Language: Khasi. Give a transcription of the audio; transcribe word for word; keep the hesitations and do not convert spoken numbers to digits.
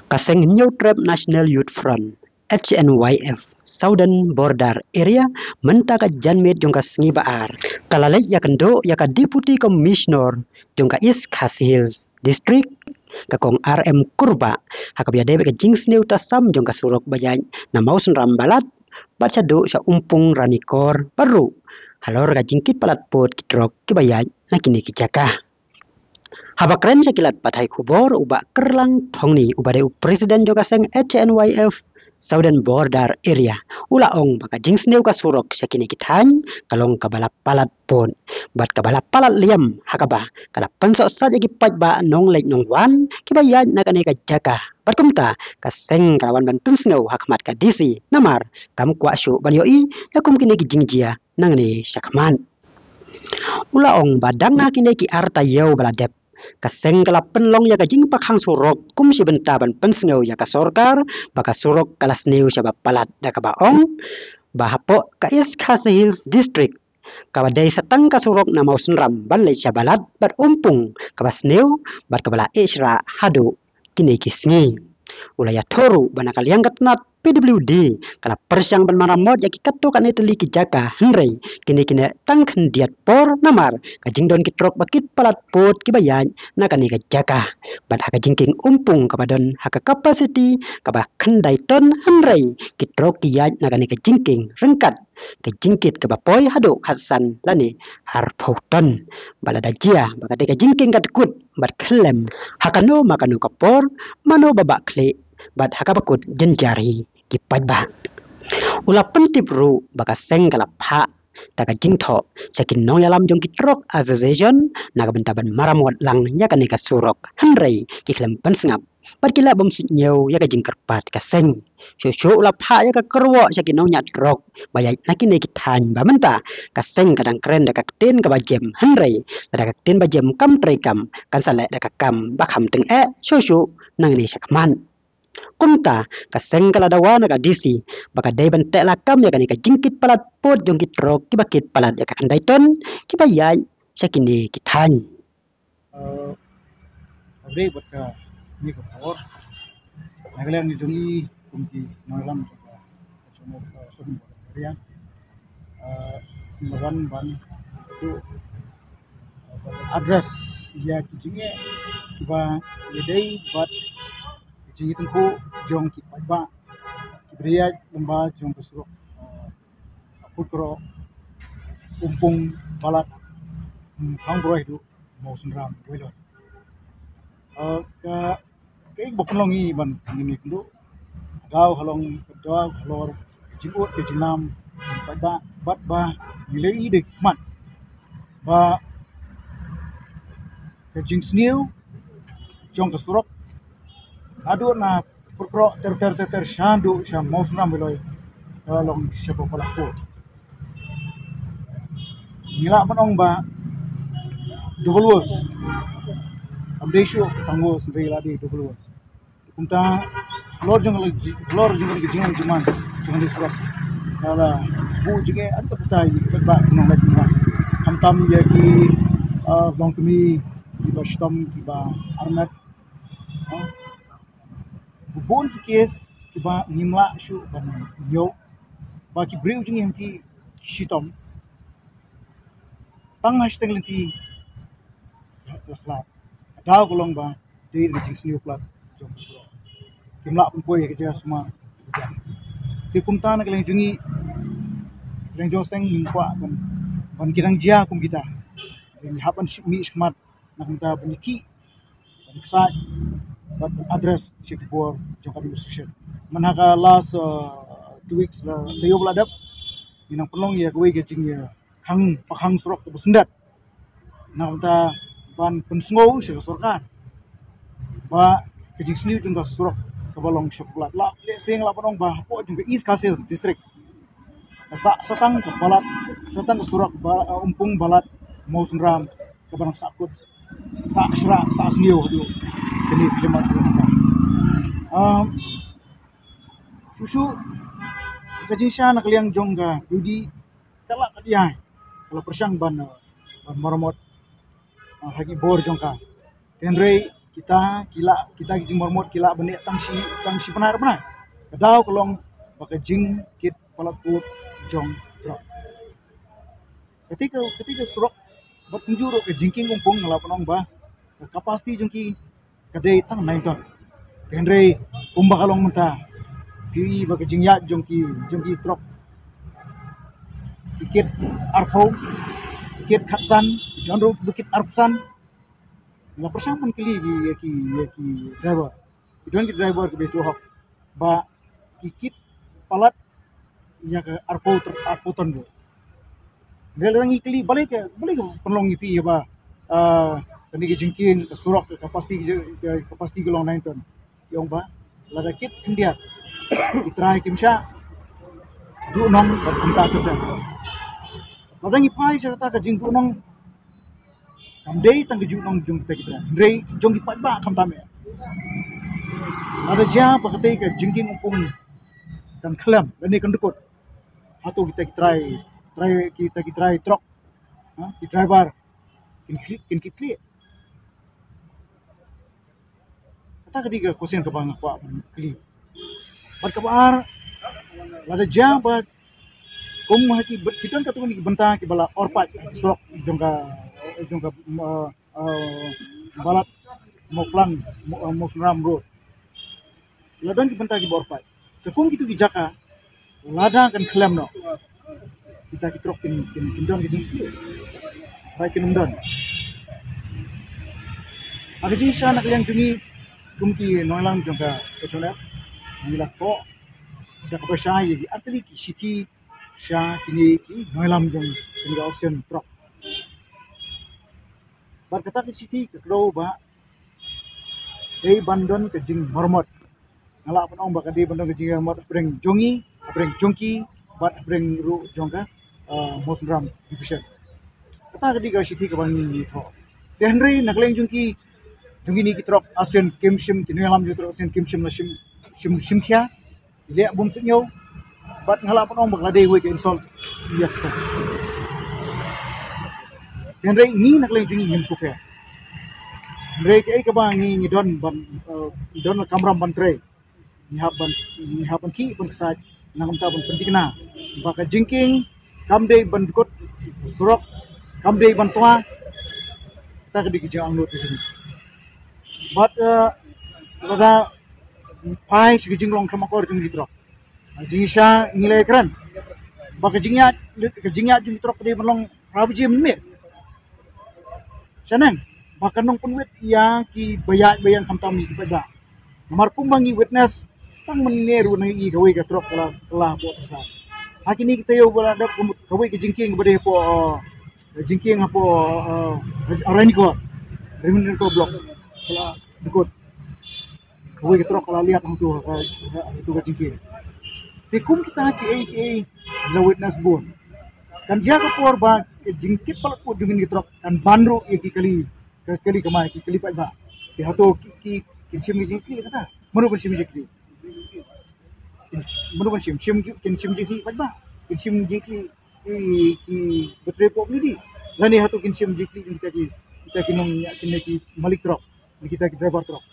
Ka seng Hynñiewtrep National Youth Front, H N Y F, Southern Border Area, mynta ka janmiet jong ka sngi ba ar, ka la leit ïakynduh ïa ka Deputy Commissioner jong ka East Khasi Hills District, ka Kong R M Kurbah, ha kaba ïadei bad ka jingsniew tasam jong ka surok ba ïaid na Mawsynram Balat bad shaduh sha Umpung Ranikor bad ruh halor ka jingkit palat pud ki trok kiba ïaid na kine ki jaka. Haba kren sha ki lad pathai khubor, u Bah Kerlang Thongni, uba dei u President jong ka seng H N Y F Southern Border Area, u la ong ba ka jingsniew ka surok sha kine ki thaiñ ka long kaba la palat pud bad kaba la palat liam, ha kaba ka la pynsohsat ïa ki paidbah nongleit nongwan kiba ïaid na kane ka jaka. Bad kumta ka seng ka la wan ban pynsngew ha khmat ka D C, namar kam kwah shuh ban ïohi ïa kum kine ki jingjia nangne shakhmat. U la ong ba dang na kine ki ar taïew ba la dep, ka seng ka la pynlong ïa ka jingpakhang surok kum shi bynta ban pynsngew ïa ka sorkar ba ka surok ka la sniew sha ba palat, da kaba ong ba hapoh ka East Khasi Hills District, kaba dei sa tang ka surok na Mawsynram ban leit sha Balat bad Umpung kaba sniew bad kaba la ïeh shrah haduh kine ki sngi. U la ïathuh ruh ba na ka liang ka tnat P W D ka la pyrshang ban maramot ïa ki katto katne tylli ki jaka, hynrei kine kine tang khyndiat por namar ka jingdon ki trok ba kit palat pud kiba ïaid na kane ka jaka. Bad ha ka jingkieng Umpung kaba don ha ka capacity kaba khyndai ton, hynrei ki trok ki ïaid na kane ka jingkieng ryngkat ka jingkit kaba poi haduh khatsan lane arphew ton. Ba lada jia ba ka dei ka jingkieng ka dkut bad khyllem ha kano ma kano ka por, mano ba bah khlieh bad ha kaba kut jynjar hi ki paidbah. U la pyntip ruh ba ka seng ka la phah da ka jingthoh sha ki nongïalam jong ki Truck Association na ka bynta ban maramot lang ïa kane ka surok, hynrei ki khlem pynsngap bad ki lah bym suidñiew ïa ka jingkyrpad ka seng. Shuh shuh u la phah ïa ka kyrwoh sha ki nongñiah trok ba ïaid na kine ki thaiñ ba mynta ka seng ka dang kren da ka ktien kaba jem, hynrei lada ka ktien ba jem kam treikam kan sa leh da ka kam ba kham tyngeh shuh shuh nangne shakhmat. Kumta ka seng ka la dawa na ka D C ba ka dei ban teh lakam ïa kane ka jingkit palat pud jong ki trok kiba kit palat ïa ka khyndai ton kiba ïaid sha kine ki thaiñ. Uh, Update bad kane ka khubor. Na ka liang jong ngi kum ki nongïalam jong ka, jong ka Southern Border Area, uh, ngi la wan ban tu, uh, address ïa ki jingeh kiba ïadei bad ki jingïatyngkhuh jong ki paidbah kiba ïaid lyngba jong ka surok, uh, Phutkroh, Umpung, Balat, hmm, Khangbroi haduh Mawsynram, Weiloi. Uh, ka, ka ïing ba pynlong ngi ban ngin ïakynduh, daw halor, daw halor jingud ka jingnam, bad ba, bad ba ngi la ïohi da khmat ba ka jingsniew jong ka surok naduh na Phutkroh ter ter ter ter shaduh sha Mawsynram, Weiloi, ka long sha ba palat pud. Ngi lah ban ong ba double worse. Kam dei shuh tang worse, hynrei la dei double worse. Kumta halor jong ka, halor jong ka jingman jong ka surok, ka la buh jingeh haduh katta ïa ki paidbah nongleit nongwan, khamtam ïa ki, uh, longkmie kiba shitom, kiba armet. Uh, bun ki case kiba ngim lah shuh ban ïoh ba ki briew jong ngi hynrei ki shitom tang ha shiteng lynti la khlad. Daw ka long ba dei ka jingsniew palat jong ka surok, kim lah pynpoi ha ka jaka sumar. Te kumta na ka liang jong ngi, ka liang jong seng, ngim kwah ban, ban ki dang jia kum kita. Ngi hap ban shim mih shakhmat na ka bynta ban ïakhih, ban ïaksaid bad ban address sha ki bor jong ka administration. Man ha ka last, uh, two weeks la, taïew ba la dep, ngi nang pynlong ïa kawei ka jingïakhang pakhang surok kaba syndet na ka bynta ban pynsngew sha ka sorkar ba ka jingsniew jong ka surok kaba long sha ba palat, la lehse ngi lah ban ong ba hapoh jong ka East Khasi Hills District, ka sah satang ka palat, satang ka surok ba, uh, Umpung, Balat, Mawsynram, kaba nang sah kut, sah shrah, sah sniew haduh kane ka jingmut. Um, shuh shuh ka jingshisha na ka liang jong ka P W D ka la, ka dei, ka la pyrshang ban, uh, ban maramot ha ki bor jong ka. Hynrei kita ki la, kita ki jingmormot ki la ban leh tang shi, tang shi bnai ar bnai. Ka daw ka long ba ka jingkit palat kut jong trok. Kata ka, kata ka surok bad kumjuh ruh ka jingkieng kungpung, nga lah ban ong ba ka capacity jong ki ka dei tang nine ton. Hynrei kumba ka long mynta, phi i ba ka jingïaid jong ki, jong ki trok, ki kit arphew, ki kit khatsan, ki don ruh ki kit arphew san. Nga pyrshang ban kylli ïa ki, ïa ki driver. Ki don ki driver kiba ïathuh hok ba ki kit palat ïa ka arphew, arphew ton ruh. Hynrei lada ngi kylli balei ka, balei ka pynlong ïa phi ïa ba, ah, kane ka jingkieng, ka surok, ka capacity, ka capacity ka long nine ton. Ki ong ba lada kit khyndiat, ki trai kim shah duhnong bad kumta kumta. Lada ngi phai sha kata ka jingduhnong, kam dei tang ka jingduhnong jong kita ki trai, hynrei jong ki paidbah khamtam eh. Lada jia ba katei ka jingkieng kungpung kan khlem lane kan dkut, hato kita ki trai, trai, kita ki trai trok, ha, ki driver kin kit, kin kit khlieh? Kata ka dei ka question kaba nga kwah ban kylli. Bad kaba ar, lada jia ba kum ha ki byn-, ki don katto katne ki bynta kiba la or pait surok jong ka, jong ka, uh, uh, Balat Mawphlang, Maw-, uh, Mawsynram Road. La don ki bynta kiba or pait. Te kum kito ki jaka, lada kan khlem noh, kita ki trok kin, kin, kin don ka jingkit khlieh? Hynrei kin ym don. Ha ka jingshisha na ka liang jong ngi kum ki nongïalam jong ka H L F, ngi la thoh da kaba shai ïa ki artylli ki shithi sha kine ki nongïalam jong kane ka Association Trok. Bad kata ka shithi ka kdew ba dei ban don ka jingmormot. Nga lah ban ong ba ka dei ban don ka jingmormot hapdeng jong ngi, hapdeng jong ki, bad hapdeng ruh jong ka, uh, Mawsynram Division. Kata ka dei ka shithi kaba ngi, ngi thoh. Te hynrei na ka liang jong ki, jong kine ki trok Association kim shym, ki nongïalam jong trok Association kim shym la shim, shim, shim khia. Leh bym sngewthuh, bad nga lah ban ong ba ka la dei kawei ka insult ïa ka seng. Hynrei ngi na ka liang jong ngi ngim sngewthuh. Hynrei kaei kaba ngi, ngi don ban, eh, ngi don ka kamram ban trei. Ngi hap ban, ngi hap ban khih ban ksaid, na ka bynta ban pynthikna ba ka jingkieng kam dei ban dkut surok, kam dei ban twa. Kata ka dei ka jingangnud ka jong ngi. Bad, eh, lada phai sha ka jinglong khlem akor jong ki trok, ka jingshisha ngi la ïakren ba ka jingïaid, ka jingïaid jong ki trok ka dei ban long phra baje mynmiet. Shaneng ba kan ym pynwit ïa kiba ïaid ba ïeng khamtam ïa ki paidbah. Namar kumba ngi witness, tang mynne ruh ngi i kawei ka trok ka la, ka la hapoh Tasad. Ha kine ki taïew ba la dep, kawei ka jingkieng ba dei hapoh, eh, jingkieng hapoh, eh, Ranikor, Ranikor Block, ka la dkut. Kawei ka trok ka la liat hangto ha, ha, hangto ka jingkieng. Te kum kita kiei kiei la witness bun. Kan jia ka por ba ka jingkit palat kut jong kine ki trok kan ban ruh ïa ki kali, ka kali kamai, ki kali paidbah. Te hato ki, ki, kin shim jingkit kata? Mano ban shim jingkit? Kin, mano ban shim, shim ki, kin shim jingkit paidbah? Kin shim jingkit ki, ki battery pop ni di? Lane hato kin shim jingkit jong kita ki, kita ki nong, kine ki malik trok, kita ki driver trok?